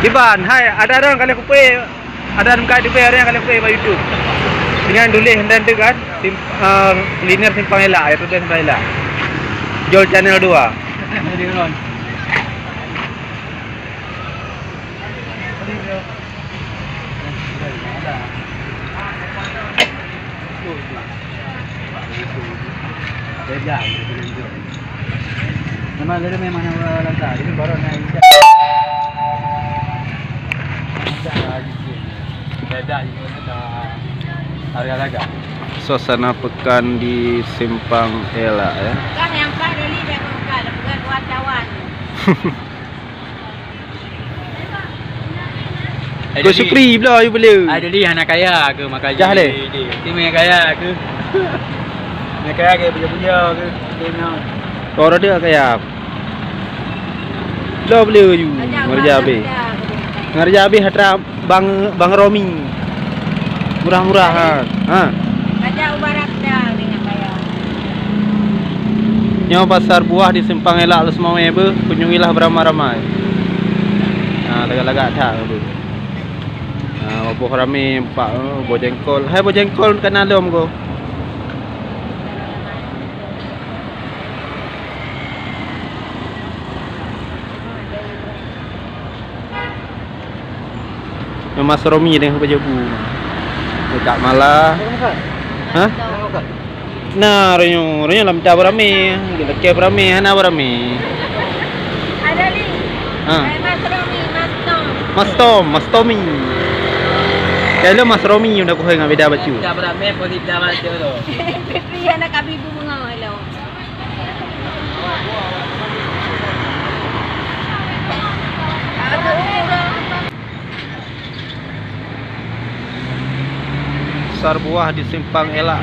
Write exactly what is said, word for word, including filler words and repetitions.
Iban, hai, ada orang kali kupe, ada orang kai kupe, ada yang kali kupe bak YouTube. Dengan tulis dan tu kan, sim, eh, kuliner Simpang Elak, ya, tulis Simpang Elak. Jol Channel dua. Beda gitu, beda. Memang dia memang yang lancar, jadi baru naik. Beda gitu. Harga laga. Suasana pekan di Simpang Elak, ya. Kan yang pas dari dah buka, dah buka wartawan. Kau Syukri bela you bela. Ai duli hana kaya ke maka Jah leh. Timai kaya ke. Hana kaya ke puja-puja ke. Kau rada kaya. Bela bela you. Ngerja habis. Ngerja habis hatra Bang, Bang Romi. Murah-murah, ha. Ha. Kajak u barat dah dengan kaya. Nyoe pasar buah di Simpang Elak Leuseumawé beuh, kunjungilah beramai-ramai. Ha, lagak-lagak that beuh. Ha, boh ramé empat, oh, boh jengkol. Hai boh jengkol kana lom ko. Mas Romi dengan Pak Jabu. Dekat malah. Ha? Nah, renyong, renyong lam dah beramai. Kita ke beramai, hana beramai. Ada ni. Ha. Eh, Mas Romi, Mas Tom. Mas Tom, Mas Tommy. Kalau Mas Romi udah kuhai dengan beda baju. Dah beramai, pun dah baca tu. Fitri anak Abi bunga lo. Pasar buah di Simpang Elak.